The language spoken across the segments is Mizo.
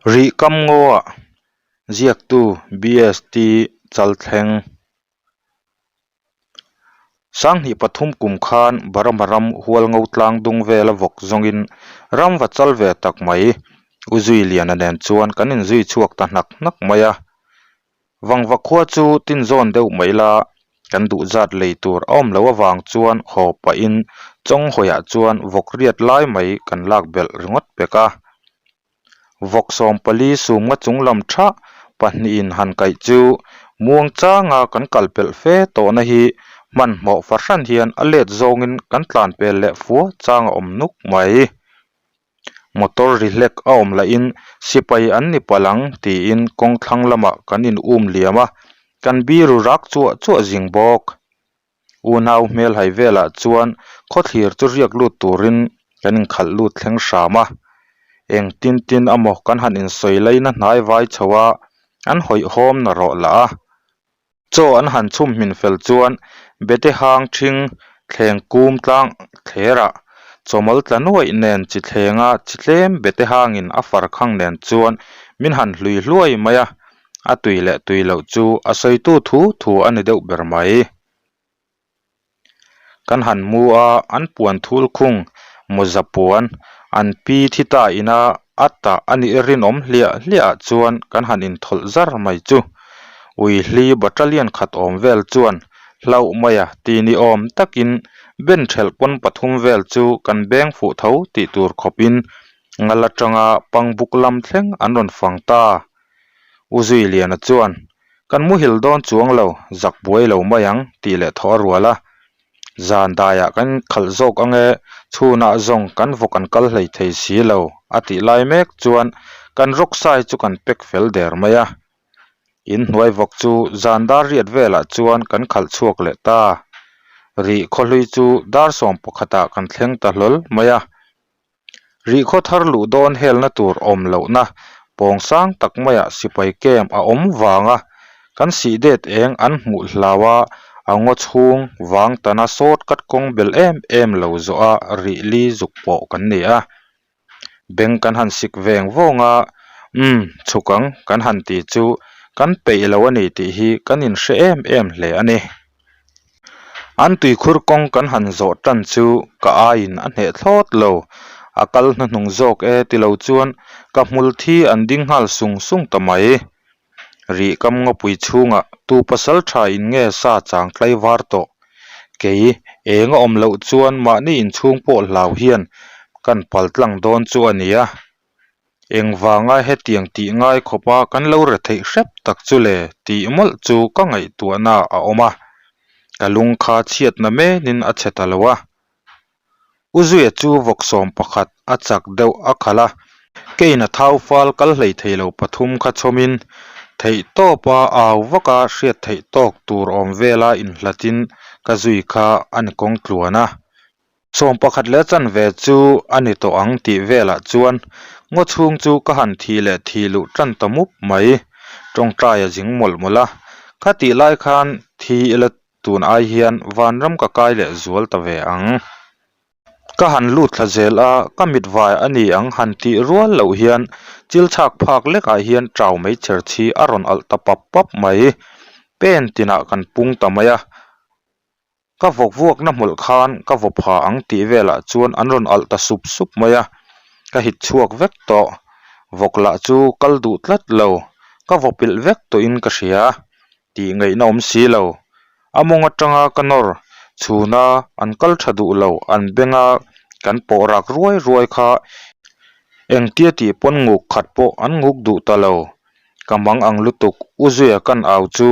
Rih kam ngaw ah ziaktu BST Chalthleng 2003 kum khan Burma ram Hualngo tlang dung vela vawk zawngin ram va chal ve tak mai U Zuiliana nen chuan kan inzui chhuak ta hnak hnak mai a. Vangva khua chu tin zawn deuh mai la, kan duh zat lei tur a awm loh avang chuan haw pahin Chawnghawiah chuan vawk riat lai mai kan lak belh ringawt pek a. Vawk 14 sumnga chung lam tha pahnihin han kaih chu muang changa kan kal pelh fe tawhna hi hmanhmawh fahran hian a let zawngin kan tlan pel leh fua chang a awm nuk mai. Motor ri hlek a awm lahin sipai an ni palh ang tiin kawng thlang lamah kan in um liam a, kan biru rak chuah chuah zing bawk. Unau hmelhai velah chuan khawthlir chu riak lut turin kan inkhalh lut thleng hram a, eng tin tin amaw kan han insawi laina hnai vai chho a, an hawihhawm na rawh lah a. Chaw an han chhum hmin fel chuan bete hang ṭhing thleng kum tlang thlerah chawmawl tla nuaih nen chi thlenga chi tlem bete hangin a far khang nen chuan min han hlui hluai mai a, a tui leh tui loh chu a sawitu thu thu a ni deuh ber mai. Kan han mu a, an puan thul khung mawza puan an pi thi ta ina a tah a nih rinawm hliah hliah ah chuan kan han inthawlh zar mai chu. Ui hli battalion khat awm vel chuan hlauh mai a ti ni awm takin ben thelh pawn pathum vel chu kan beng fuh tho tih tur khawpin ngal atanga pangbuk lam thleng an rawn fang ta. U Zuiliana chuan Kan muhil dawn chuang lo, zak buai lo mai ang tih leh thawh a rual a. Zan daiah kan khalh zawk ang e, chhunah zawng kan vawk an kal hlei thei si lo a tih lai mek chuan kan rawk sai chu kan pack fel der mai a. In hnuai vawk chu zan dar riat velah chuan kan khalh chhuak leh ta. Rih khawhlui chu dar 11 ah kan thleng ta hlawl mai a. Rihkhaw thar luh dawn helna tur awm lohna pawng sang tak maiah sipai camp a awm vanga kan sih det eng an hmuh hlau a, a ngaw chhung vang tana short cut kawng bel em em lo zawh a rih li zuk pawh kan ni a. Beng kan han sik veng vawng a, umm chhuk ang kan han ti chu kan peih lo a ni tih hi kan inhre em em hle a ni. An tuikhur kawng kan han zawh tan chu ka aiin a hneh thlawt lo. A kal hnuhnung zawk e ti lo chuan ka hmul thi an ding nghal sung sung ta mai. Rih kam ngawpui chhungah tu pasal tha in nge sa chang tlai var tawh. Kei eng a awm loh chuan mahni inchhung pawh hlau hian kan pal tlang dawn chu a nia. Engvanga hetiang tih ngai khawpa kan lo re theih hrep tak chu le tih mawlh chu ka ngaihtuahna a awm a, ka lung kha chhiatna menin a chhe ta lo a. U Zuia chu vawk 11 a chak deuh a khalh a, kein a thau fal kal hlei thei lo pathum kha chhawmin theih tawpa au vaka hriat theih tawk tur awm vela inhlatin ka zui kha a ni kawng tluan a. 11 leh chanve chu a ni tawh ang tih velah chuan ngaw chhung chu ka han thih leh thih luh tan ta mup mai. Tawngtai a zing mawlh mawlh a, kha tih lai khan thi ila tun ai hian vanram ka kai leh zual ta ve ang. Ka han lut thla zel a, ka mit vai a ni ang han tih rual loh hian chil chhak phak lekah hian chau mai chher chhi a rawn alh ta pap pap mai. Pen tinah kan pung ta mai a. Ka vawk vuakna hmawlh khan ka vaw pha ang tih velah chuan an rawn alh ta sup sup mai a, ka hit chhuak vek tawh. Vawk lah chu kal duh tlat lo, ka vaw pilh vek tawhin ka hria. Tih ngaihna awm si lo. A mawng atanga ka nawr chhuna an kal tha duh lo an benga kan pawh rak ruai ruai kha engtia tih pawn nguk khat pawh an nguk duh ta lo. Ka mang ang lutuk, U Zuia kan au chu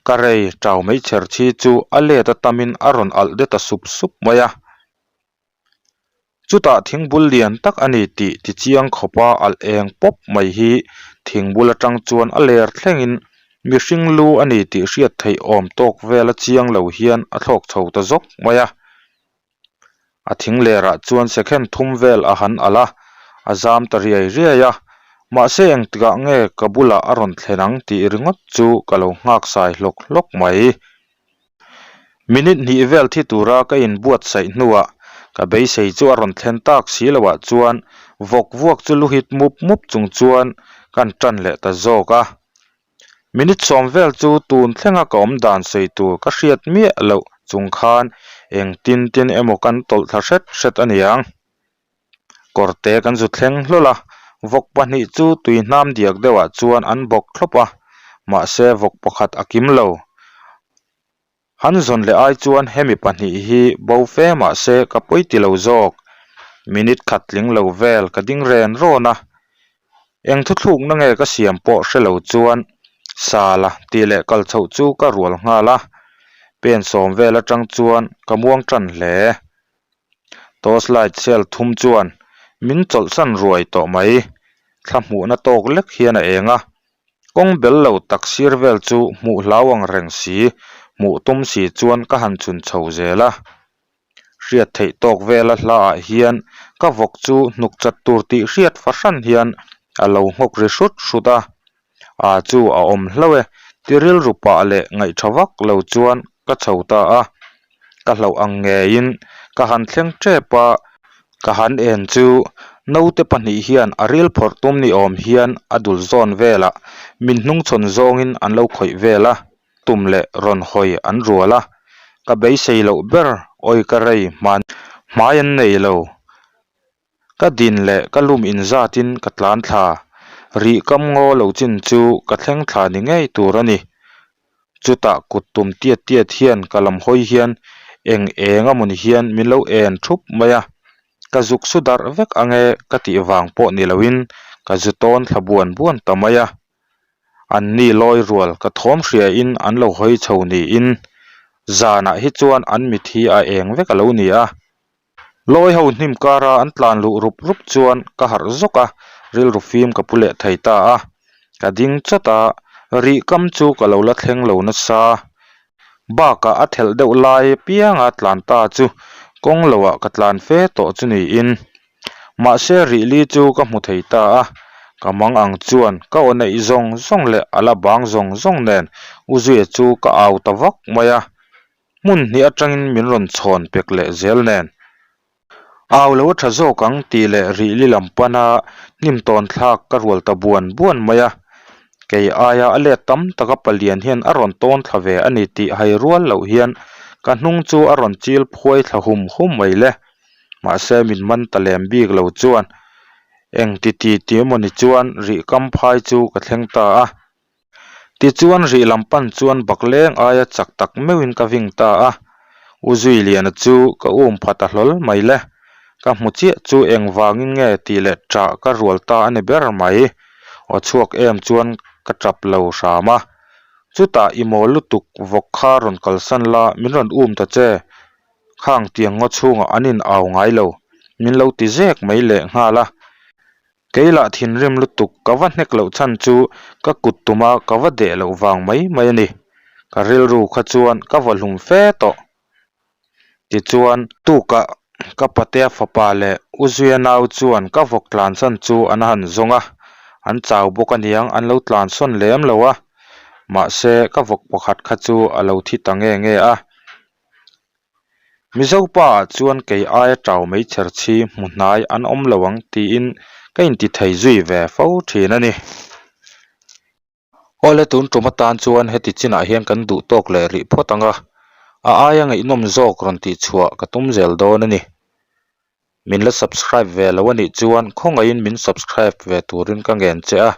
ka rei tau mai chher chhi chu a let a tamin a rawn alh det a sup sup mai a. Chutah thingbul lian tak a ni tih tichiang khawpa alh eng pawp mai hi thingbul atang chuan a ler thlengin mihring lu a ni tih hriat theih awm tawk vela chiang lo hian a thlawk chho ta zawk mai a. A thing lerah chuan second thum vel a han alh a, a zam ta riai riai a. Mahse engtikah nge ka bulah a rawn thlen ang tih ringawt chu ka lo nghak sai hlawk hlawk mai. Minute hnih vel thi tura ka inbuatsaih hnuah ka beisei chu a rawn thlen tak si loah chuan vawk vuak chu lu hit mup mup chung chuan. Kan ṭan leh ta zawk a. Minute sawm vel chu tun thlenga ka awm dan sawi tur ka hriat miah loh chung khan engtin tin emaw kan tawlh thla hret hret a niang. Kawrte kan zu thleng hlawl a, vawk pahnih chu tui hnam diak deuhah chuan an bawk thlawp a, mahse vawk pakhat a kim lo. Han zawn leh ai chuan hemi pahnih hi bo fe mahse ka pawi ti lo zawk. Minute khat tling lo vel ka ding ren rawn a, eng thuthlukna nge ka siam pawh hre lo chuan Sala tih leh kal chhoh chu ka rual nghal a, pen sawm vel atang chuan ka muang tan hle. Torch light cell thum chuan min chawlhsan ruai tawh mai. Thla hmuhna tawk lek hian a eng a, kawng bel lo tak sir vel chu hmuh hlau ang reng si, hmuh tum si chuan ka han chhun chho zel a. Hriat theih tawk vela hla ah hian ka vawk chu hnuk chat tur tih hriat fahran hian a lo nghawk ri hrut hrut a. A chu a awm hlauh e, ti rilru pah leh ngaihṭha vak lo chuan ka chho ta a, ka hlauh ang ngeiin ka han thleng ṭep a, ka han en chu naute pahnih hian a ril phawrh tum ni awm hian a dul zawn velah min hnungchhawn zawngin an lo khawih vel a, tum leh rawn hawi an rual a, ka beisei loh ber awi ka rei hman hmai an nei lo. Ka din leh ka lum inzatin ka tlan thla. Rih kam ngaw lo chin chu ka thleng thla ni ngei tur a ni. Chutah kut tum tiat tiat hian ka lam hawi hian eng eng a mawni hian min lo en thup mai a. Ka zuk su darh vek ange ka tih vang pawh ni loin ka zu tawn thla buan buan ta mai a. Anni lawi rual ka thawm hriain an lo hawi chho niin zanah hi chuan an mit hi a eng vek a lo ni a. Lawi ho hnim kara an tlan luh rup rup chuan ka harh zawk a, rilru fim ka pu leh thei ta a. Ka ding chawt a, rih kam chu ka lo la thleng lo nasa. Bakah a thelh deuh lai apianga tlan ta chu kawng loah ka tlan fe tawh chu niin. Mahse rih li chu ka hmu thei ta a, ka mang ang chuan ka aw neih zawng zawng leh a la bang zawng zawng nen U Zuia chu ka au ta vak mai a. Hmun hnih atangin min rawn chhawn pek leh zel nen. Au lo a tha zawk ang tih leh rih li lam pana hnim tawn thlak ka rual ta buan buan mai a. Kei aia a let tam taka palian hian a rawn tawn thla ve a ni tih hai rual loh hian ka hnung chu a rawn chil phuai thla hum hum mai le. Mahse min man ta lem bik lo chuan eng ti ti ti emawni chuan rih kam phai chu ka thleng ta a. Tichuan rih lam pan chuan bakleng aia chak tak meuhin ka ving ta a, U Zuiliana chu ka um pha ta hlawl mai le. Ka hmu chiah chu engvangin nge tih leh ṭah ka rual ta a ni ber mai. Aw chhuak em chuan ka ṭap lo hram a. Chutah i mawl lutuk vawk kha rawn kalsan la min rawn um ta che. Khang tiang ngaw chhungah an in au ngai lo, min lo ti zek mai leh nghal a. Kei lah thinrim lutuk ka va hnek loh chhan chu ka kut tuma ka va deh loh vang mai mai a ni. Ka rilru kha chuan ka va hlum fe tawh. Tichuan, tukah ka patea fapa leh U Zuia nau chuan ka vawk tlansan chu an han zawng a, an chau bawk aniang an lo tlansawn lem lo a, mahse ka vawk pakhat kha chu a lo thi ta nge nge a. Mizo pa ah chuan kei aia tau mai chher chhi hmu hnai an awm lo ang tiin ka inti thei zui ve fo thin a ni. Awle tun tum atan chuan heti chinah hian kan duh tawk leh rih phawt ang a, a aia ngaihnawm zawk rawn tih chhuah ka tum zel dawn a ni. Min la subscribe ve lo a nih chuan khawngaihin min subscribe ve turin ka ngen che a,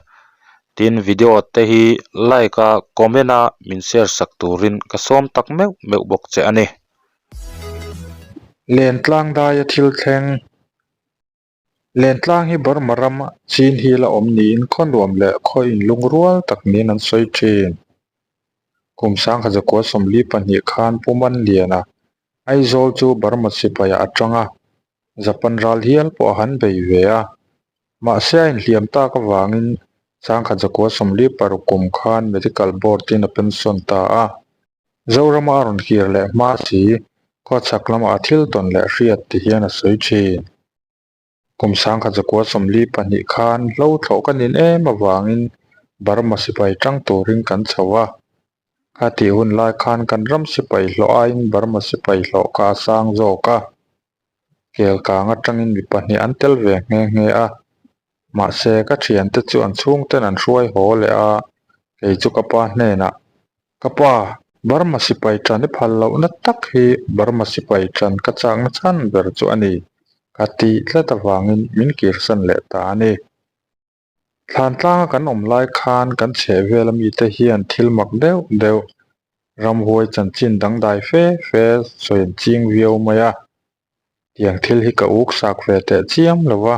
tin video te hi like a comment a min share sak turin ka sawm tak meuh meuh bawk che a ni. Lentlang daia thil thleng. Lentlang hi Burma ram chin hi la awm niin khaw nuam leh khaw inlungrual tak niin an sawi thin. Kum sangkhat zakua 42 khan Pu Manliana Aizawl chu Burma sipaiah a tang a, Japan ral hial pawh a han bei ve a. Mahse a inhliam tak avangin sangkhat zakua 46 kum khan Medical Board-in a pension ta a. Zorama a rawn kir leh hma si, khawchhak lamah a thil tawn leh hriat ti hian a sawi thin. Kum sangkhat zakua 42 khan hlo thlawh ka nin em avangin Burma sipai tang turin kan chho a. Kha tih hun lai khan kan ram sipai hlawh aiin Burma sipai hlawh kha a sang zawk a. Kelkang atangin mi pahnih an tel ve nghe nghe a. Mahse, ka thiante chu an chhungten an hruai haw leh a, kei chu ka pa hnenah, Ka pa, Burma sipai tan i phal lohna tak hi Burma sipai tan ka chakna chhan ber chu a ni, ka tih tlat avangin min kirsan leh ta a ni. Thlantlanga kan awm lai khan kan chhehvela mite hian thil mak deuh deuh, ramhuai chanchin dangdai fe fe sawi an ching viau mai a. Tiang thil hi ka uk sak ve teh chiam lo va,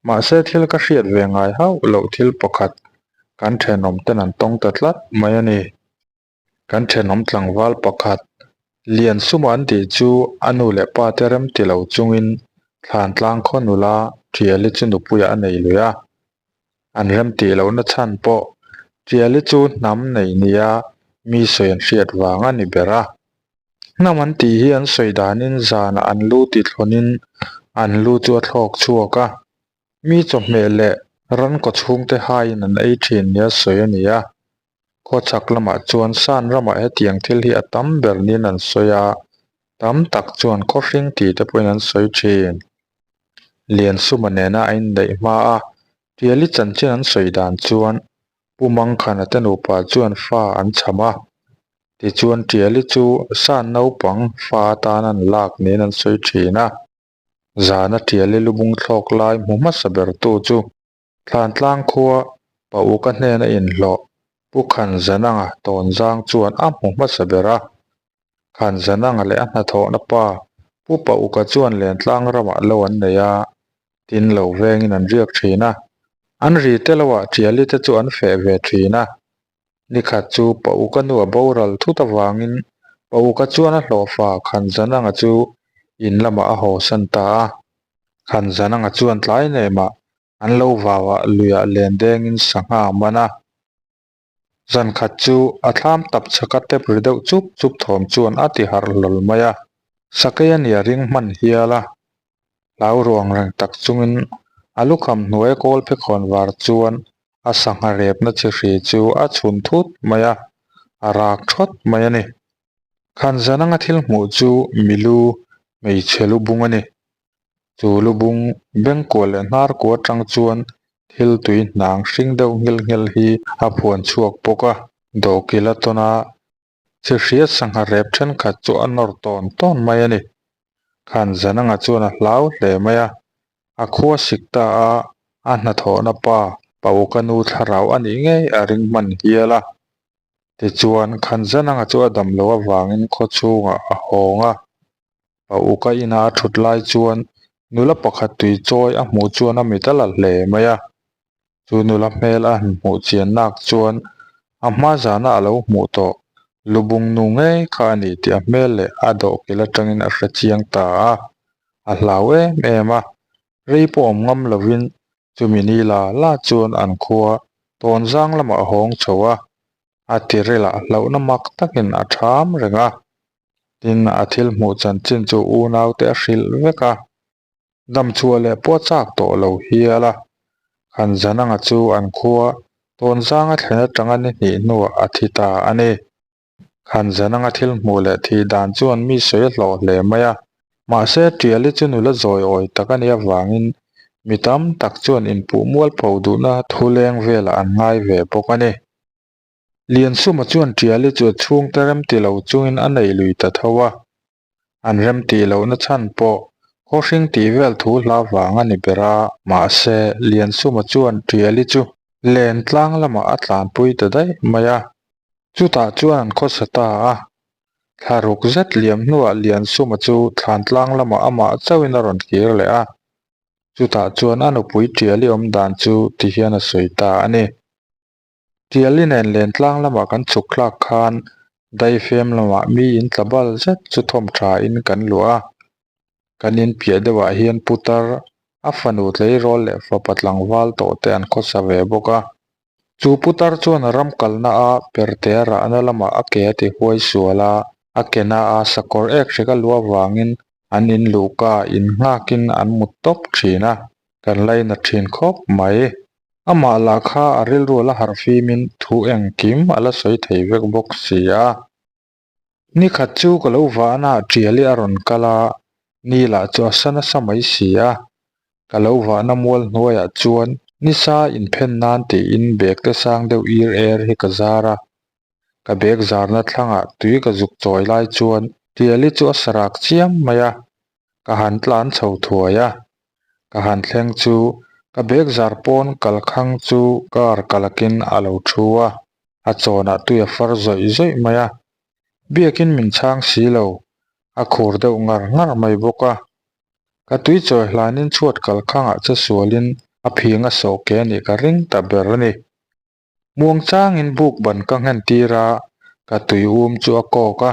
mahse thil ka hriat ve ngai hauh loh thil pakhat kan thenawm ten an tawng ta tlat mai a ni. Kan thenawm tlangval pakhat, Liansuma an tih chu a nu leh pa te rem ti lo chungin Thlantlang khaw nula Tiali chu nupuiah a nei lui a. An rem tih lohna chhan pawh Tiali chu hnam nei nia mi sawi an hriat vang a ni ber a. Hnam an tih hi an sawi danin zanah an lu ti thlawnin an lu chu a thlawk chhuak a. Mi chawhmeh leh ran kaw chhungte haiin an ei thin nia sawi a ni a. Khawchhak lamah chuan San ramah hetiang thil hi a tam ber niin an sawi a, tam tak chuan khawhring tih te pawhin an sawi thin. Liansuma nena a indaih hma a, Tiali chanchin an sawi dan chuan Pu Mangkhana te nupa chuan fa an cham a, tichuan Tiali chu San naupang fa atan an lak niin an sawi thin a. Zana Tiali lubung thlawk lai hmu hmasa bertu chu Thlantlang khua Pauka hnena inhlawh Pu Khanzananga tawnzang chuan a hmu hmasa ber a. Khanzananga leh a hnathawhna pa Pu Pauka chuan Lentlang ramah lo an nei a, tin lo vengin an riak thin a. An ri te loah Tiali te chu an feh ve thin a. Nikhat chu Pauka nu a boral thut avangin Pauka chuan a hlawhfa Khanzananga chu in lamah a hawsan ta a. Khanzananga chuan tlai nemah an lo vau ah luiah len dengin sangha a man a. Zan khat chu a thlam tap chhaka tep ri deuh chup chup thawm chuan a ti harh hlawl mai a. Sakei a nia ring hman hial a. Hlau ruang reng tak chungin a lukham hnuai kawl phekhawn var chuan a sangha repna chi hri chu a chhun thut mai a, a rak thawt mai a ni. Khanzan anga thil hmuh chu milu hmeichhe lubung a ni. Chu lubung bengkual leh hnarkua atang chuan thil tui hnang hring deuh nghilh nghilh hi a phuan chhuak bawk a. Dawhkil a tawn a, chi hria sangha rep thenkhat chu a nawr tawn tawn mai a ni. Khanzananga chuan a hlau hle mai a, a khua sik ta a, a hnathawhna pa Pauka nu thlarau a nih ngei a ring hman hial a. Tichuan, Khanzananga chu a dam loh avangin khaw chhungah a hawng a. Pa uka ina a thut lai chuan nula pakhat tui chawi a hmuh chuan a mit a la hle mai a. Chu nula hmel a han hmuh chian nak chuan a hma zana a lo hmuh tawh lubung nu ngei kha a ni tih a hmel leh a dawhkil atangin a hre chiang ta a, a hlau em em a. Rei pawh awm ngam lovin chumi ni la la chuan an khua tawnzang lamah a hawng chho a, a tiril ah hlauhna mak takin a tham reng a. Tin, a thil hmuh chanchin chu unaute a hrilh vek a, damchhuah leh pawh a chak tawh lo hial a. Khanzananga chu an khua tawnzanga thlen atanga ni hnih hnuah a thi ta a ni. Khanzananga thil hmuh leh thih dan chuan mi sawi a hlawh hle mai a, mahse Tiali chu nula zawi awi tak a nih avangin mi tam tak chuan inpuh mualpho duhna thu leng velah an ngai ve bawk a ni. Liansuma chuan Tiali chu a chhungte remti lo chungin a nei lui ta tho a. An remtih lohna chhan pawh khawhring tih vel thu hla vang a ni ber a. Mahse, Liansuma chuan Tiali chu len tlang lamah a tlanpui ta daih mai a. Chutah chuan an khawsa ta a. Thla ruk zet liam hnuah Liansuma chu thlan tlang lamah amah chauhin a rawn kir leh a. Chutah chuan a nupui Tiali awm dan chu tihian a sawi ta a ni. Tiali nen lentlang lamah kan chhuk thlak khan daifem lamah mi in tla bal zet chu thawm tha in kan luah a, kan in piah deuhah hian putar a fanu tleirawl leh fapa tlangval tawh te an khawsa ve bawk a. Chu putar chuan a ram kalna a perte a rahna lamah a ke a ti huai sual a, a ke na a sakawr ek hrek a luah avangin an in luhka in nghakin an mut tawp thin a, kan laina thin khawp mai. Amah lah kha a rilru a la harh fimin thu engkim a la sawi thei vek bawk si a. Nikhat chu ka lo vahna ah Tiali a rawn kal a, ni lah chu a sa nasa mai si a. Ka lo vahna mual hnuaiah chuan. Nisa inphen nan tiin bag te sang deuh ir er hi ka zar a, ka bag zarna thlangah tui ka zuk chawi lai chuan Tiali chu a sarak chiam mai a, ka han tlan chho thuai a. Ka han thleng chu ka bag zar pawn kalkhang chu car kalakin a lo thu a, a chawnah tui a far zawih zawih mai a. Biakin min chhang si lo, a khur deuh ngar ngar mai bawk a. Ka tui chawi hlanin chhuat kalkhangah che sualin a phing a sawh ke anih ka ring ta ber a ni. Muang changin buk ban ka nghen tir a, ka tui um chu a kawk a.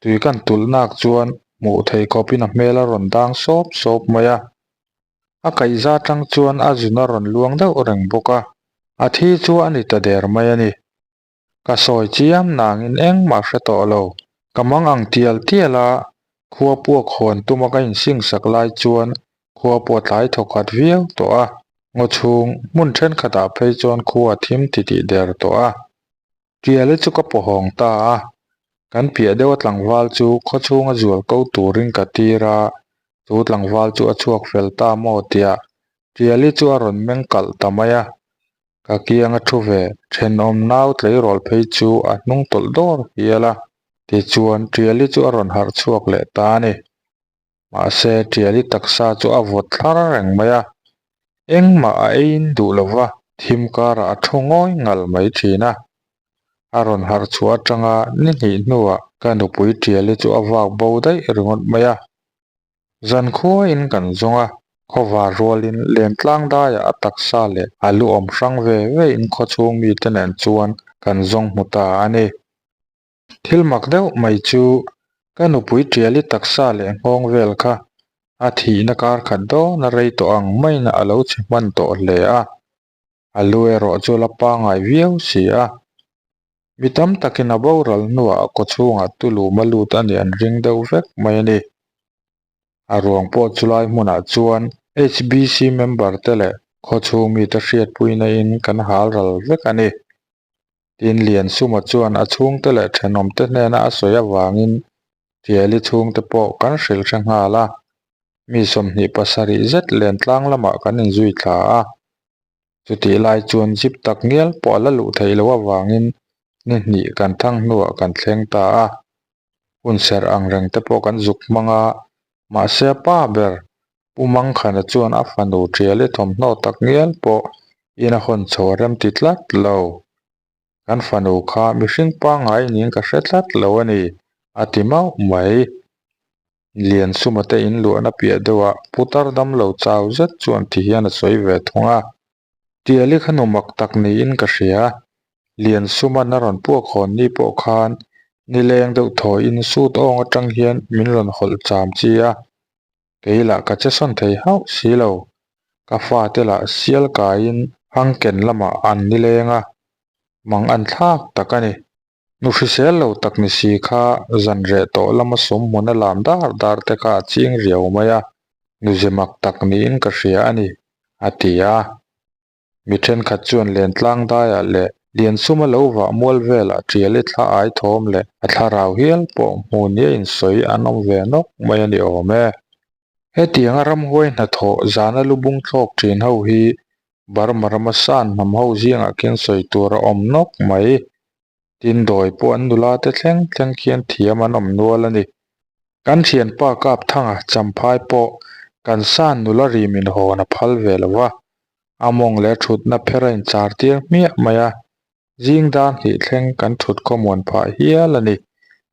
Tui kan tulh nak chuan hmuh thei khawpin a hmel a rawn dang sawp sawp mai a. A kaihza tang chuan a zun a rawn luang deuh reng bawk a, a thi chu a ni ta der mai a ni. Ka sawi chiam nangin engmah hre tawh lo. Ka mang ang tial tial a, khua puak hawn tuma ka insingsak lai chuan khua pawh a tlai thawkhat viau tawh a. Ngaw chhung hmun thenkhatah phei chuan khua a thim titih der tawh a. Tiali chu ka pawhawng ta a, kan piah deuha tlangval chu khaw chhunga zual ko turin ka tir a, chu tlangval chu a chhuak fel ta maw tiah Tiali chu a rawn meng kalh ta mai a. Ka kiang a thu ve, thenawm nau tleirawl phei chu a hnung tawlh dawr hial a, tichuan Tiali chu a rawn harh chhuak leh ta a ni. Mahse Tiali taksa chu a vawt thlar reng mai a, engmah a eiin duh lo va, thim karah a thu ngawi ngal mai thin a. A rawn harh chhuah atanga ni hnih hnuah ka nupui Tiali chu a vak bo daih ringawt mai a. Zankhuain kan zawng a, khawvar rualin Lentlang daiah a taksa leh a lu awm hrang ve ve in khawchhung mite nen chuan kan zawng hmu ta a ni. Thil mak deuh mai chu ka nupui Tiali taksa leh nghawng vel kha a thihna kar khat dawn a rei tawh ang maiin a lo chhe hman tawh hle a, a lu erawh chu la pangngai viau si a. Mi tam takin a boral hnuah a kawchhungah tulum a lut a nih an ring deuh vek mai a ni. A ruang pawh chulai hmunah chuan HBC member te leh khawchhung mite hriatpuina in kan hal ral vek a ni. Tin Liansuma chuan a chhungte leh thenawmte hnena a sawi avangin Tiali chhungte pawh kan hrilh hre nghal a. Mi 27 zet Lentlang lamah kan inzui thla a. Chutih lai chuan zip tak ngial pawh a la luh theih loh avangin ni hnih kan thang hnuah kan thleng ta a. Hun serh ang reng te pawh kan zuk hmang a, mahse a pa ber Pu Mangkhana chuan a fanu Tiali thawmhnaw tak ngial pawh in a hawn chho a rem ti tlat lo. Kan fanu kha mihring pangngai niin ka hre tlat lo a ni, a ti mauh mai. Liansuma te in luahna piah deuhah putar damlo chau zet chuan ti hian a sawi ve thung a. Tiali kha nu mak tak niin ka hria. Liansuma'n a rawn puak hawn ni pawh khan nileng deuh thawiin suit awng atang hian min rawn hawlh cham chi a. Kei lah ka che sawn thei hauh si lo. Ka fate lah sial kaiin hangken lamah an nileng a, mang an thlak tak a ni. Nu hrisel lo tak ni si kha zan reh tawh lama sum hmun a lam dar dar te kha a ching riau mai a, nu ze mak tak niin ka hria a ni, a ti a. Mi thenkhat chuan Lentlang daiah leh Liansuma lo vah mual velah Tiali thla ai thawm leh a thlarau hial pawh hmu nia insawi an awm ve nawk mai a ni awm e. Hetianga ramhuai hnathawh zana lubung thlawk thin ho hi Burma rama san hnam ho zingah khian sawi tur a awm nawk mai. Tin dawi pawh an nula te thleng thleng khian thiam an awm nual a ni. Kan thianpa Kapthanga Champhai pawh kan san nula ri min hawn a phal ve lo va, a mawng leh thutna pher a inchar tir hmiah mai a, zing dar hnih thleng kan thut khawmuan phah hial a ni,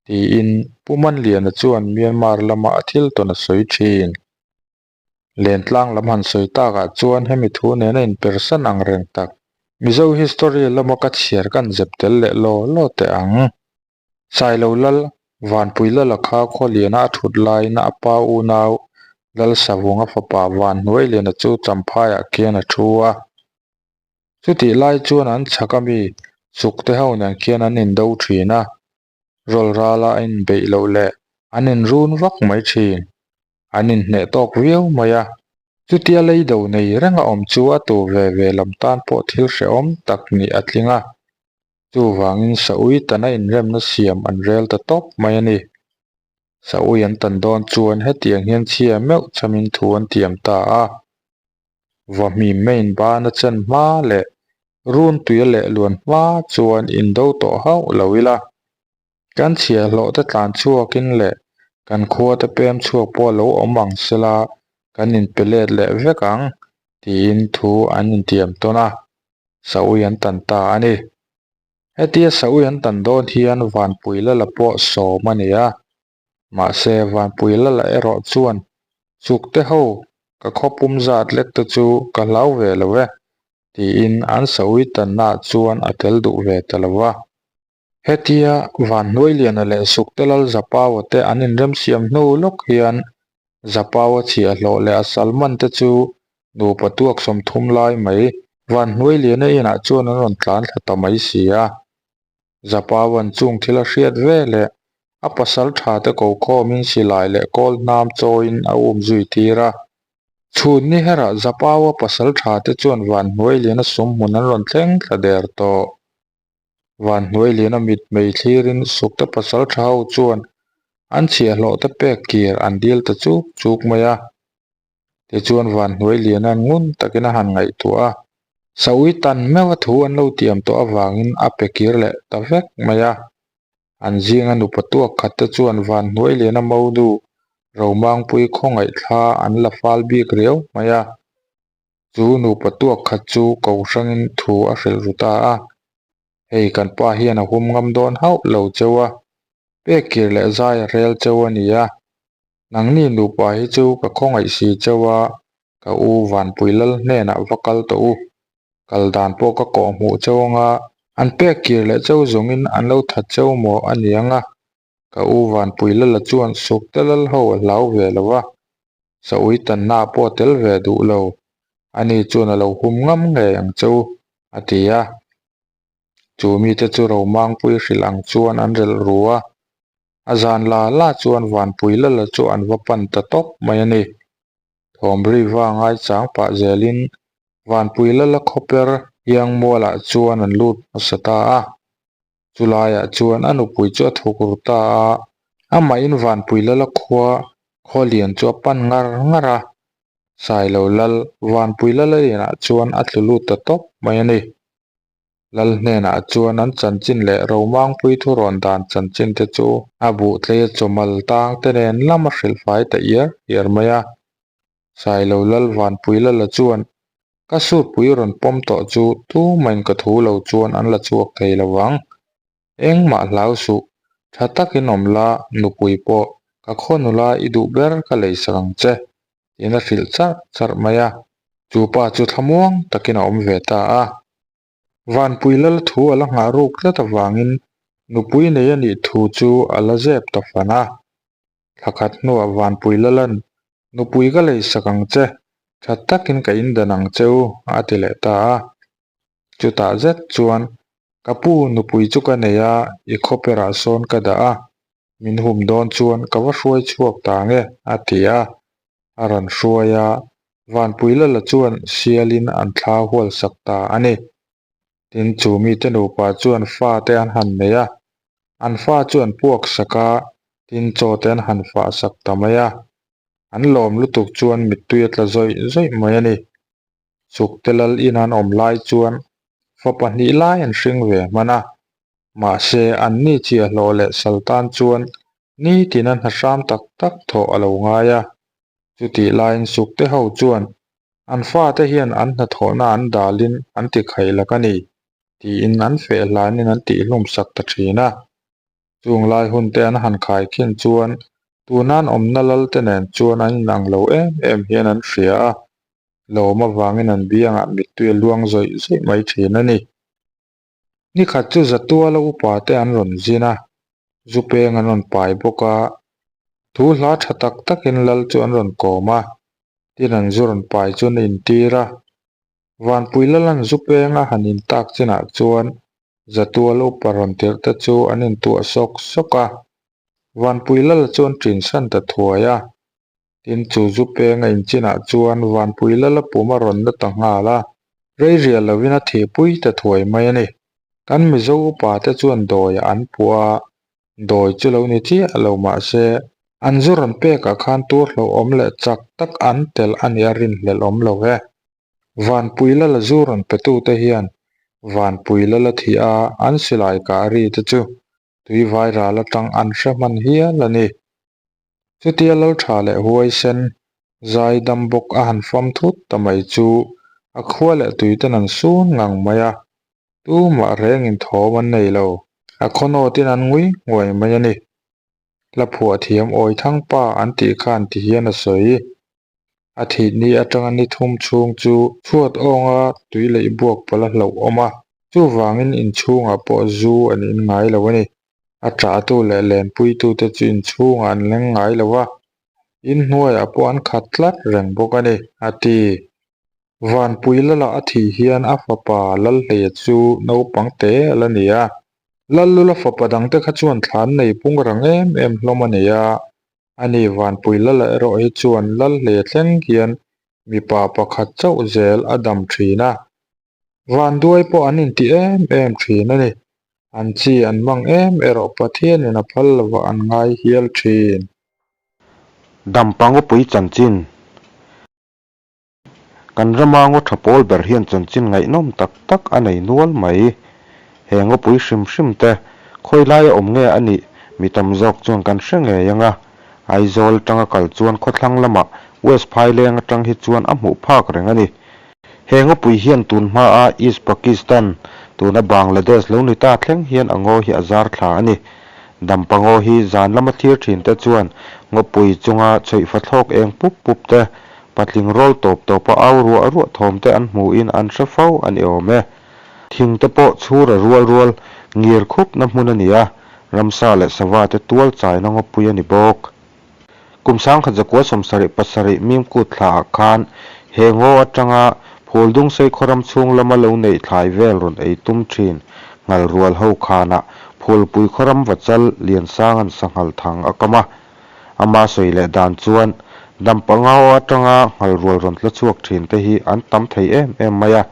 tiin Pu Manliana chuan Myanmar lama a thil tawn a sawi thin. Lentlang lam han sawi takah chuan hemi thu nena inpersan ang reng tak Mizo history lama ka chhiar kan zep tel leh law law teh ang. Sailo Lal Vanpui Lala kha Khawliana a thut laiin a pa unau Lal Savunga fapa Vanhnuailiana chu Champhaiah khian a thu a. Chutih lai chuan an chhak ami Sukte ho nen khian an indo thin a. Rawl rala a inbeih loh leh an inrun vak mai thin. An inhneh tawk viau mai a. Chutia leido nei renga awm chu a tu ve ve lam tan pawh thil hrehawm tak nih a tling a. Chuvangin Saui tana inremna siam an rel ta tawp mai a ni. Saui an tan dawn chuan hetiang hian chhia meuh chamin thu an tiam ta a. Vahmim maiin bana chen hma leh run tuia leh luan hma chuan indo tawh hauh lo ila. Kan chhiahhlawh te tlan chhuakin leh kan khua te pem chhuak pawh lo awm ang sela kan inpe let leh vek ang tiin thu an intiam tawn a, Saui an tan ta a ni. Hetia Saui an tan dawn hian Vanpui Lala pawh sawm a ni a, mahse Vanpui Lala erawh chuan Chukte ho ka khawpum zat lek te chu ka hlau ve lo e tiin an Saui tannaah chuan a tel duh ve ta lo va. Hetia Vanhnuailiana leh Suktelal Zapaua te an inremsiam hnu lawk hian Zapaua chhiahhlawh leh a salman te chu nupa tuak 30 lai mai Vanhnuailiana inah chuan an rawn tlan thla ta mai si a. Zapaua'n chung thil a hriat ve leh a pasal tha te ko khawmin silai leh kawl hnam chawiin a um zui tir a. Chhun ni herah Zapaua pasal tha te chuan Vanhnuailiana sumhmun an rawn thleng thla der tawh. Van hnuai liana mit mei thlirin sukte pasal tha ho chuan an chhiahhlawh te pek kir an dil ta chuk chuk mai a. Tichuan van hnuai liana'n ngun takin a han ngaihtuah a, Saui tan meuha thu an lo tiam tawh avangin a pe kir leh ta vek mai a. An zinga nupa tuak khat te chuan van hnuai liana monu Romangpui khawngaih thla an la fal bik riau mai a. Chu nupa tuak khat chu ko hrangin thu a hrilh ru ta a, Hei kan pa hian a hum ngam dawn hauh lo cheu a, pek kir leh zai a rel cheu a ni a, nangni nupa hi chu ka khawngaih si cheu a, ka u Vanpui Lal hnenah va kal tawh u, kal dan pawh ka kawh hmuh cheu anga an pek kir leh cheu zawngin an lo that cheu maw a ni anga, ka u Vanpui Lala chuan Sukte Lal ho a hlau ve lo va, Saui tanna pawh a tel ve duh lo, ani chuan a lo hum ngam ngei ang che u, a ti a. Chu mite chu Romangpui hrilh ang chuan an relh ru a, a zan la la chuan Vanpui Lala chu an va pan ta tawp mai a ni. Thawmri va ngaichang pah zelin Vanpui Lala khawper Hiangmualah chuan an lut hmasa ta a. Chulaiah chuan a nupui chu a thuk ru ta a, amahin Vanpui Lala khua Khawlian chu a pan ngar ngar a, Sailo Lal Vanpui Lala inah chuan a tlu lut ta tawp mai a ni. Lal hnenah chuan an chanchin leh Romangpui thurawn dan chanchin te chu a buh tleia chawmal tang te nen lam a hrilhfai ta iar iar mai a. Sailo Lal Vanpui Lala chuan Ka sutpui rawn pawm tawh chu tumahin ka thu lo chuan an la chhuak thei lo vang. Engmah hlau suh, tha takin awm la, nupui pawh ka khaw nula i duh ber ka lei sak ang che, tiin a hrilh charh charh mai a. Chu pa chu thlamuang takin a awm ve ta a. Vanpui lal thu a la nghah ruk tlat avangin nupui nei a nih thu chu a la zep ta fan a. Thla khat hnuah Vanpui Lalan, Nupui ka lei sak ang che, tha takin ka indan ang che u, a ti leh ta a. Chutah zet chuan, Ka pu, nupui chu ka nei a, i khawperah sawn ka dah a, min hum dawn chuan ka va hruai chhuak ta nge, a ti a. A rawn hruai a, Vanpui Lala chuan sialin an thla hual sak ta a ni. Tin, chu mite nupa chuan fate an han nei a, an fa chu an puak sak a, tin chaw te an han fah sak ta mai a. An lawm lutuk chuan mittui a tla zawih zawih mai a ni. Chukte lal in an awm lai chuan fa pahnih lai an hring ve hman a, mahse anni chiahhlawh leh sal tan chuan nitin a hna hram tak tak thawh a lo ngai a. Chutih laiin sukte ho chuan an fate hian an hnathawhna an dalin an ti khaih lak a ni tiin an feh hlanin an tihhlum sak ta thin a. Chung lai hunte an han khaikhin chuan tunan awmna lalte nen chuan an inang lo em em hian an hria a, lawm avangin an biangah mittui a luang zawih zawih mai thin a ni. Nikhat chu Zatuala upa te an rawn zin a, zu peng an rawn pai bawk a, thu hla tha tak takin lal chu an rawn kawm a, tin an zu rawn pai chu an intir a. Vanpui Lalan zu peng a han intak chinah chuan Zatuala upa rawn tirh te chu an intuah sawk sawk a, Vanpui Lala chu an ṭinsan ta thuai a. Tin, chu zu peng a inchinah chuan Vanpui Lala pum a rawn na ta nghal a, rei rial lovin a thihpui ta thuai mai a ni. Kan Mizo upa te chuan dawiah an puah a, dawi chu lo ni chiah lo mah se, an zu rawn pekah khan tur hlauhawm leh chak tak an telh a nih a rinhlelh awm lo e. Vanpui Lala zu rawn petute hian Vanpui Lala thih a an silai kah ri te chu tuivai ral atang an hre hman hial a ni. Chutia Laltha leh Huaisen zai dam bawk a han fam thut ta mai chu a khua leh tuiten an sun ngang mai a, tumah rengin thawm an nei lo. A khawnawtin an ngui nguai mai a ni. Hla phuah thiam Awithang pa an tih khan ti hian a sawi. A thih ni atanga ni thum chhung chu chhuat awnga tui leih buak pawlh a hlauh awm a, chuvangin inchhungah pawh zu an in ngai lo a ni. A ṭahtu leh lenpuitute chu inchhungah an leng ngai lo a, inhnuaiah pawh an khat tlat reng bawk a ni, a ti. Vanpui Lala a thih hian a fapa Lalhleia chu naupang te a la ni a. Lallula fapa dangte kha chuan thlan nei pung rang em em hlawm a nei a, ani Vanpui Lala erawh hi chuan Lalhleia thleng hian mipa pakhat chauh zel a dam thin a. Vanduai pawh an inti em em thin a ni. An chi an mang em erawh Pathianin a phal lovah an ngai hial thin. Dampa ngawpui chanchin. Kan rama ngaw tha pawl ber hian chanchin ngaihnawm tak tak a nei nual mai. He ngawpui hrim hrim te khawi laia awm nge a nih mi tam zawk chuan kan hre ngei ang a. Aizawl atanga kal chuan khawthlang lamah West Phaileng atang hi chuan a hmuh phak reng a ni. He ngawpui hian tun hmaa East Pakistan, tuna Bangladesh lo ni ta thleng hian a ngaw hi a zar thla a ni. Dampa ngaw hi zan lama thlir thin te chuan ngawpui chunga chhuihfa thlawk eng pup pup te, Patling rawl tawp tawpa au ruah ruah thawm te an hmuhin an hre fo a ni awm e. Thing te pawh chhur a rual rual ngir khupna hmun a ni a, ramsa leh sava te tual chaina ngawpui a ni bawk. Kum 1970 Mimkut thlaah khan he ngaw atanga Phuldungsei khawram chhung lama lo neih thlai vel rawn ei tum thin nghal rual ho khanah Phulpui khawram vachal Liansanga'n sanghal thang a kam a, Ama sawi leh dan chuan dampa ngau atanga nghal rual rawn tla chhuak thin te hi an tam thei em em mai a,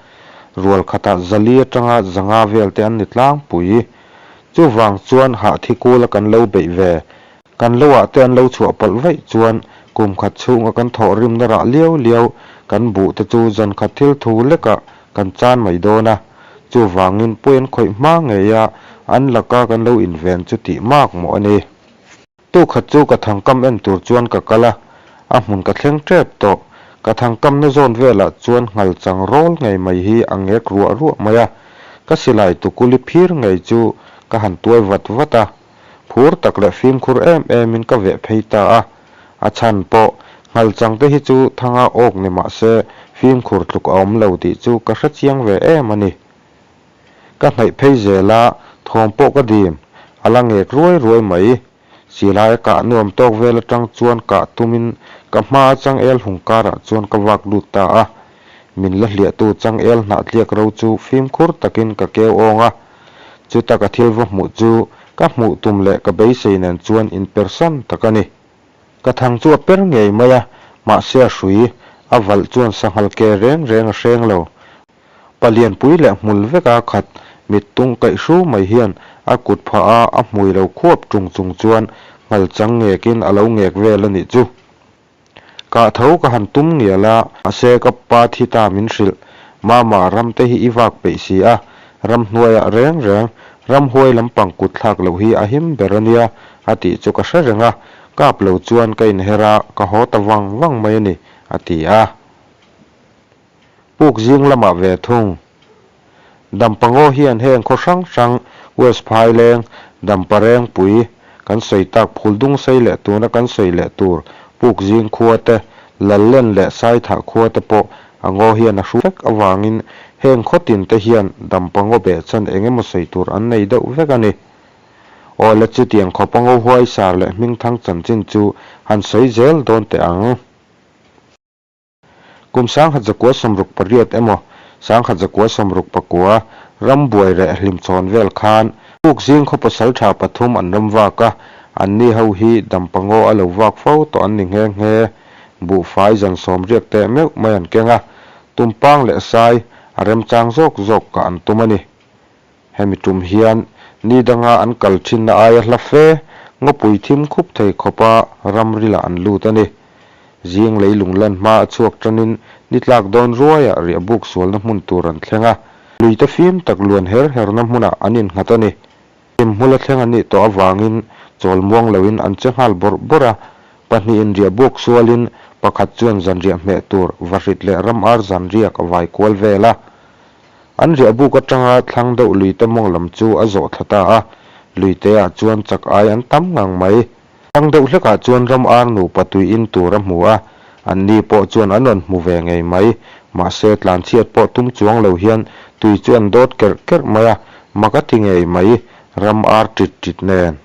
rual khatah zali atanga zanga vel te an ni tlangpui. Chuvang chuan hahthi kula kan lo beih ve, kan lo ah te an lo chhuah palh vaih chuan kum khat chhunga kan thawh rimna rah liau liau kan buh te chu zan khat thil thu lekah kan chan mai dawn a, chuvangin pawi an khawih hma ngei a an laka kan lo inven chu tih mak mawh a ni. Tukhat chu ka thangkam en tur chuan ka kal a, a hmun ka thleng tep tawh. Ka thangkamna zawn velah chuan nghal chang rawl ngei mai hi a ngek ruah ruah mai a, ka silai tukuli phir ngei chu ka han tuai vat vat a. Phur tak leh fimkhur em emin ka veh phei ta a. A chhan pawh, nghal chang te hi chu thanga awk ni mah se fimkhur tluk a awm lo tih chu ka hrechiang ve em a ni. Ka hnaih phei zel a, thawm pawh ka dim, a la ngek ruai ruai mai. Silai a kah nuam tawk vel atang chuan kah tumin ka hma changel hung karah chuan ka vak lut ta a. Min la hliahtu changel hnah tliak ro chu fimkhur takin ka keu awng a. Chuta ka thil va hmuh chu ka hmuh tum leh ka beisei nen chuan inpersan tak a ni. Ka thang chu a per ngei mai a, mahse a hrui a valh chuan sanghal ke reng reng a hreng lo. Palianpui leh hmul veka khat mittung kaih hru mai hian a kut phah a, a hmui lo khuap tung chung chuan nghal chang ngekin a lo ngek vel a nih chu. Kah tho ka han tum ngial a, mahse ka pa thi ta min hrilh, Mama, ram te hi i vak peih si a, ramhnuaiah reng reng, ramhuai lampang kut thlak loh hi a him ber a nia, a tih chu ka hre reng a, kap lo chuan ka inher a, ka haw ta vang vang mai a ni, a ti a. Puk zing lamah ve thung. Dampa ngaw hian heng khaw hrang hrang West Phaileng, Dampa Rengpui, kan sawi tak Phuldungsei leh tuna kan sawi leh tur Puk zing khua te, Lallen leh Saithah khua te pawh a ngaw hian a hru vek avangin heng khaw tin te hian Dampa ngaw behchhan eng emaw sawi tur an nei deuh vek a ni. Aw le chutiang khawpa ngaw huaisar leh hmingthang chanchin chu han sawi zel dawn teh ang. Kum 1968 emaw 1969 rambuai reh hlimchhawn vel khan Puk zing khaw pasaltha pathum an ram vak a, anni ho hi dampa ngaw a lo vak fo tawh an ni nghe nghe. Buhfai zan sawm riak teh meuh mai an keng a, tumpang leh sai a remchang zawk zawk kah an tum a ni. Hemi tum hian ni danga an kal thinna aia hla fe ngawpui thim khup thei khawpa ramrilah an lut a ni. Zing leilung lan hma a chhuak tanin ni tlak dawn ruaiah riahbuk sualna hmun tur an thleng a, luite fim tak luan her herna hmunah an innghat a ni. Hlimhmula thleng an nih tawh avangin chawl muang loin an che nghal bawrh bawrh a, pahnihin riahbuk sualin pakhat chuan zanriah hmeh tur vahrit leh ram ar zanriak a vai kual vel a. An riahbuk atanga thlang deuh luite mawng lam chu a zawh thla ta a, luiteah chuan chak ai an tam ngang mai. Thlang deuh hlekah chuan ram ar nupa tui in tur a hmu a, anni pawh chuan an rawn hmu ve ngei mai. Mahse, tlanchhiat pawh tum chuang lo hian tui chu an dawt kerh kerh mai a, mak a ti ngei mai, ram ar tit tit nen.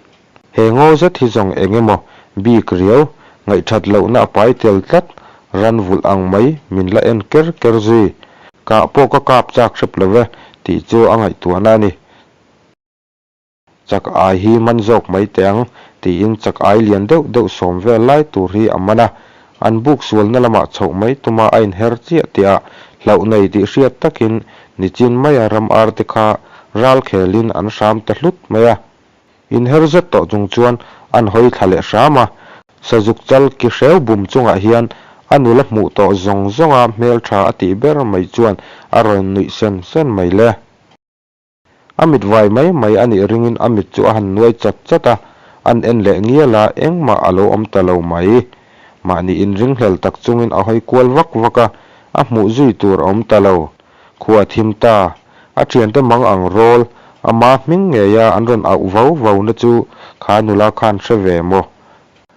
He ngaw zet hi zawng eng emaw bik riau, ngaihthat lohna a pai tel tlat, ran vulh ang mai min la en ker ker zui. Kah pawh ka kap chak hrep lo ve tih chu a ngaihtuahna a ni. Chak ai hi man zawk mai teh ang, tiin chak ai lian deuh deuh sawm vel lai tur hi a man a. An buk sualna lamah chhoh mai tuma a inher chiah tihah hlauh nei tih hriat takin nichin maia ram ar te kha ral khelin an hram ta hlut mai a. Inher zet tawh chung chuan an hawi thla leh hram a. Sazuk chal ki hreu bum chungah hian a nula hmuh tawh zawng zawnga hmeltha a tih ber mai chuan a rawn nuih sen sen mai le. A mit vai mai mai a nih ringin a mit chu a han nuai chat chat a, an en leh ngial a, engmah a lo awm ta lo mai. Mahni inringhlel tak chungin a hawi kual vak vak a, a hmuh zui tur a awm ta lo. Khua a thim ta. A thiante mang ang rawl, ama hming ngeia an rawn auh vau vau na chu kha nula khan hre ve maw?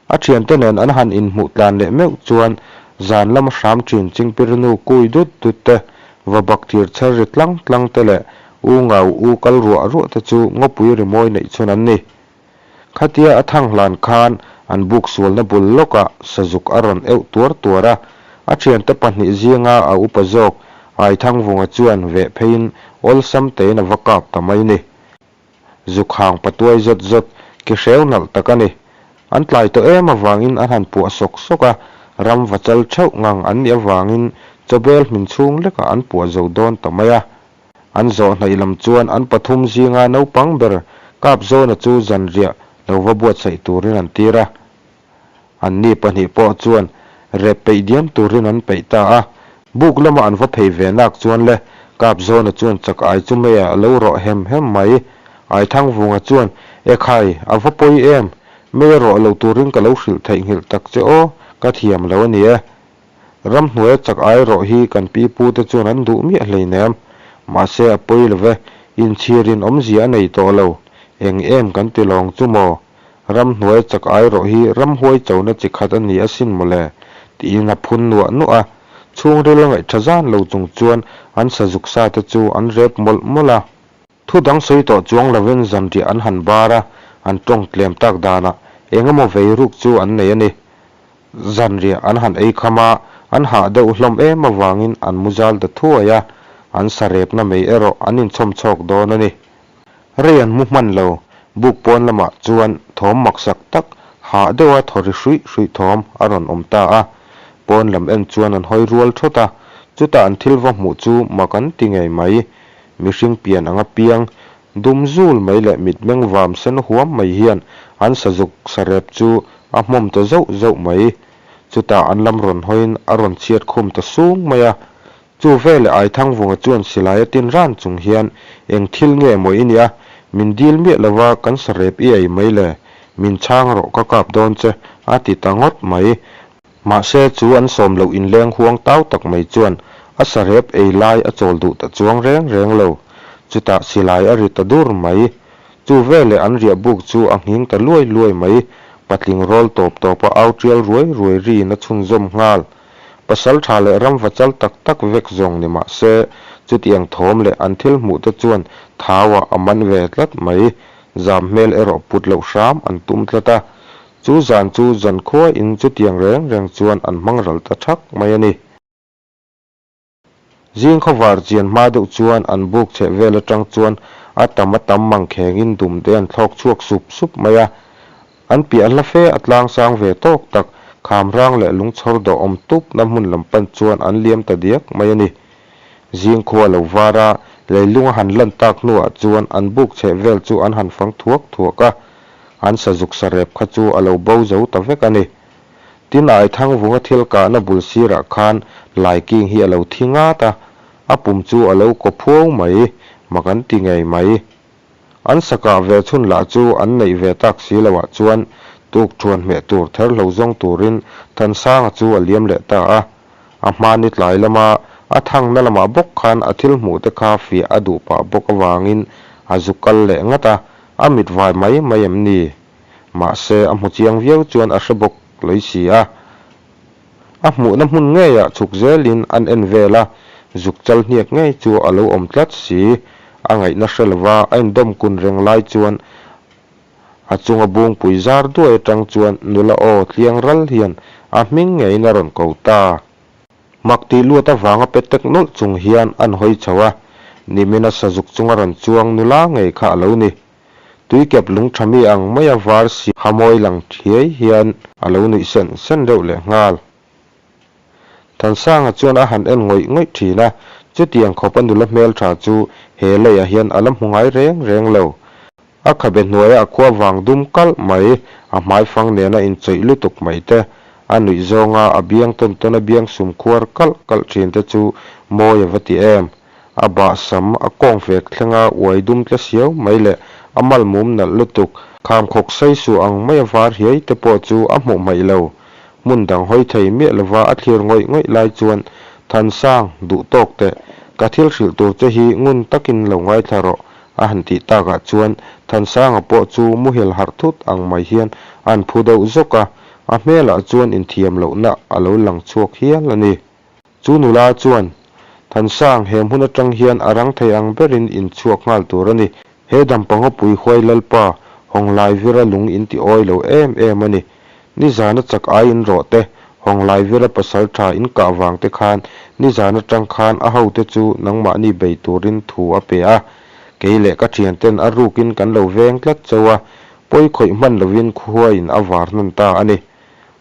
A thiante nen an han inhmuh tlan leh meuh chuan zan lama hram thin chingpirnu kui dut dut te, va bak thir chher ri tlang tlang te leh u ngau u kal ruah ruah te chu ngawpui rimawi neih chhun an ni. Khatia a thang hlan khan an buk sualna bul lawkah sazuk a rawn euh tuar tuar a, a thiante pahnih zinga a upa zawk Aithangvunga chuan veh pheiin awlsam tein a va kap ta mai ni. Zuk hang patuai zawt zawt ke hreu nalh tak a ni. An tlai tawh em avangin an han puah sawk sawk a, ram va chal theuh ngang an nih avangin chawbel hmin chhung lekah an puah zo dawn ta mai a. An zawh hnaih lam chuan an pathum zinga naupang ber Kapzawna chu zanriah lo va buatsaih turin an tir a. Anni pahnih pawh chuan rep peih diam turin an peih ta a, buk lama an va phei ve nak chuan le, Kapzawna chuan chak ai chu mei a lo rawh hem hem mai. Aithangvunga chuan, E khai, a va pawi em? Mei a rawh lo turin ka lo hrilh theihnghilh tak che aw, ka thiam lo a ni e. Ramhnuaia chak ai rawh hi kan pi pu te chuan an duh miah hleinem. Mahse a pawi lo ve, inchhirin awmzia a nei tawh lo. Eng em kan ti lawng chu maw? Ramhnuaia chak ai rawh hi ramhuai chona chi khat a ni asin mawle, tiin a phun nuah nuah a. Chhungril a ngaih tha zan lo chung chuan an sazuk sa te chu an rep mawlh mawlh a. Thu dang sawi tawh chuang lovin zanriah an han bar a, an tawng tlem tak danah eng emaw vei ruk chu an nei a ni. Zanriah an han ei kham a, an hah deuh hlawm em avangin an mu zal ta thuai a, an sa repna mai erawh an inchhawm chhawk dawn a ni. Rei an mu hman lo, buk pawn lamah chuan thawm maksak tak, hah deuha thaw ri hruih hruih thawm a rawn awm ta a. Pawn lam en chuan an hawi rual thawt a, chutah an thil va hmuh chu mak an ti ngei mai. Mihring pian anga piang, dum zul mai leh mitmeng vam sen huam mai hian an sazuk sarep chu a hmawm ta zauh zauh mai. Chutah an lam rawn hawiin a rawn chhiat khum ta sung mai a. Chu veleh Aithangvunga chuan silai a tin ran chung hian, Eng thil nge maw i nia? Min dil miah lova kan sarep i ei mai le? Min chhang rawh ka kap dawn che, a ti ta ngawt mai. Mahse, chu an sawm loh inleng huang tau tak mai chuan a sarep ei lai a chawl duh ta chuang reng reng lo. Chutah silai a ri ta dur mai. Chu veleh an riah buk chu a nghing ta luai luai mai. Patling rawl tawp tawpa au tial ruai ruai riin a chhunzawm nghal. Pasal tha leh ram va chal tak tak vek zawng ni mah se, chutiang thawm leh an thil hmuh te chuan thauah a man ve tlat mai. Zam hmel erawh put loh hram an tum tlat a. Chu zan chu zan khuain chutiang reng reng chuan an hmang ral ta thak mai a ni. Zing khawvar chian hma deuh chuan an buk chheh vel atang chuan a tam a tam mangkhengin dum te an thlawk chhuak sup sup mai a. An piah hla fe a tlang sang ve tawk tak, kham rang leh lungchhawr dawh awm tup na hmun lam pan chuan an liam ta diak mai a ni. Zing khua lo var a, leilung a han lan tak hnuah chuan an buk chheh vel chu an han fang thuak thuak a. An sazuk sarep kha chu a lo bo zo ta vek a ni. Tin, Aithangvunga thil kahna bul sirah khan Laiking hi a lo thi ngat a, a pum chu a lo kaw phuau mai, mak an ti ngei mai. An sakah ve chhun lah chu an neih ve tak si loah chuan tukṭhuan hmeh tur therhlo zawng turin Thansanga chu a liam leh ta a. A hmani tlai lama a thangna lamah bawk khan a thil hmuh te kha fiah a duh pah bawk avangin a zu kal leh ngat a, a mit vai mai mai em ni? Mahse a hmu chiang viau chuan a hre bawk loi si a. A hmuhna hmun ngeiah chhuk zelin an en vel a, zuk chal hniak ngei chu a lo awm tlat si. A ngaihna hre lova a indawm kun reng lai chuan a chunga bungpui zar duai atang chuan nula aw tliang ral hian a hming ngeiin a rawn ko ta. Mak tih luat avanga pe tek nawlh chung hian an hawi chho a, nimina sazuk chunga rawn chuang nula ngei kha a lo ni. Tuikep lungtha mi ang maia var si ha mawi lang thiai hian a lo nuih sen sen reuh leh nghal. Thansanga chuan a han en ngawih ngawih thin a, chutiang khawpa nula hmeltha chu he leiah hian a la hmu ngai reng reng lo. A khabe hnuaia a khua vang dum kalh mai, a hmaifang nena inchawih lutuk mai te, a nuih zawnga a biang tawn tawn a biang sum khuar kalh kalh thin te chu mawi a va ti em. A bah sam a kawng fek thlenga uai dum tle siau mai leh a mal mum nalh lutuk, khamkhawk sei suh ang maia var hiai te pawh chu a hmuh hmaih lo. Hmun dang hawi thei miah lova a thlir ngawih ngawih lai chuan Thansang, duh tawk teh, ka thil hrilh tur che hi ngun takin lo ngaithla rawh a han tih takah chuan Thansanga pawh chu muhil harh thut ang mai hian a han phu deuh zawk a, a hmelah chuan inthiam lohna a lo lang chhuak hial a ni. Chu nula chuan, Thansang, he hmun atang hian a rang thei ang berin in chhuak nghal tur a ni. He Dampangawpui huai Lalpa, Hawnglaivira lung in ti awi lo em em a ni. Nizana chak ai in rawh te, Hawnglaivira pasal tha in kah vang te khan nizan atang khan a hote chu nangmahni bei turin thu a pe a. Kei leh ka thianten a rukin kan lo veng tlat chauh a, pawi khawih hman lovin khuain a var hnan ta a ni.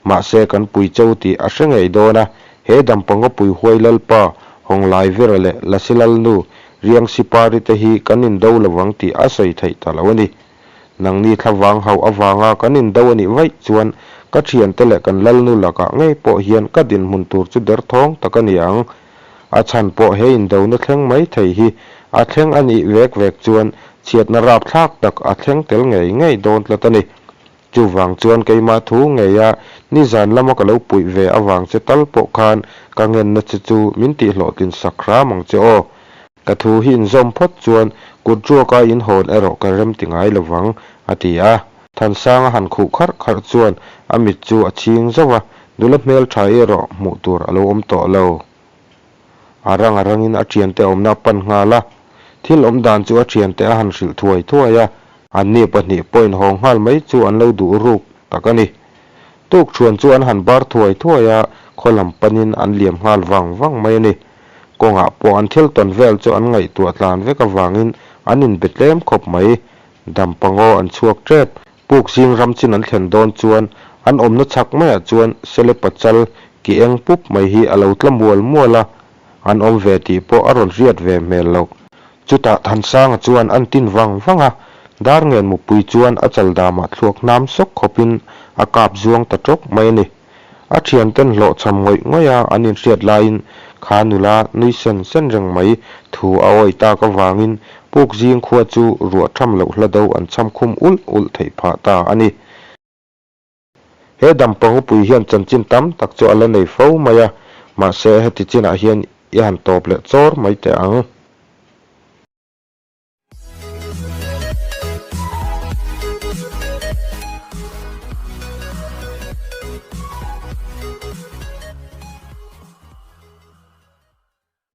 Mahse kan pui cho tih a hre ngei dawn a, he Dampangawpui huai Lalpa, Hawnglaivira leh Lasilalnu, Riangsipari te hi kan indo lovang tih a sawi theih ta lo a ni. Nangni thlavang hauh avanga kan indo a nih vaih chuan ka thiante leh kan Lalnu lakah ngei pawh hian ka dinhmun tur chu derthawng tak a ni ang. A chhan pawh he indona thleng mai thei hi a thleng a nih vek vek chuan chhiatna rapthlak tak a thleng tel ngei ngei dawn tlat a ni. Chuvang chuan keimah thu ngeia nizan lama ka lo puih ve avang che tal pawh khan ka ngenna che chu min tihhlawhtlin sak hram ang che aw. Ka thu hi inzawm phawt chuan kut ruaka in hawn erawh ka rem ti ngai lovang, a ti a. Thansanga han khuh kharh kharh chuan a mit chu a chhing zauh a, nula hmeltha erawh hmuh tur a lo awm tawh lo. A rang a rangin a thiante awmna a pan nghal a, thil awm dan chu a thiante a han hrilh thuai thuai a, anni pahnih pawhin haw nghal mai chu an lo duh ruk tak a ni. Tukṭhuan chu an han bar thuai thuai a, khaw lam panin an liam nghal vang vang mai a ni. Kawngah pawh an thil tawn vel chu an ngaihtuah tlan vek avangin an inbe tlem khawp mai. Dampangaw an chhuak ṭep. Puk zing ram chin an thlen dawn chuan an awmna chhak maiah chuan Sele pachal ki eng pup mai hi a lo tla mual mual a, an awm ve tih pawh a rawn hriat ve hmel loh. Chutah Thansanga chuan an tin vang vang a, Darngen mupui chuan a chal damah thluak hnam sawk khawpin a kap zuang ta tawk mai a ni. A thianten hlawhchham ngawih ngawih a an inhriat laiin kha nula nui sen sen reng mai thu a awi tak avangin puk zing khua chu ruah tham loh hla do an cham khum ulh ulh theih phah ta a ni. He Dampangupui hian chanchin tam tak chu a la nei fo mai a, mahse heti chinah hian i han tawp leh chawr mai teh ang.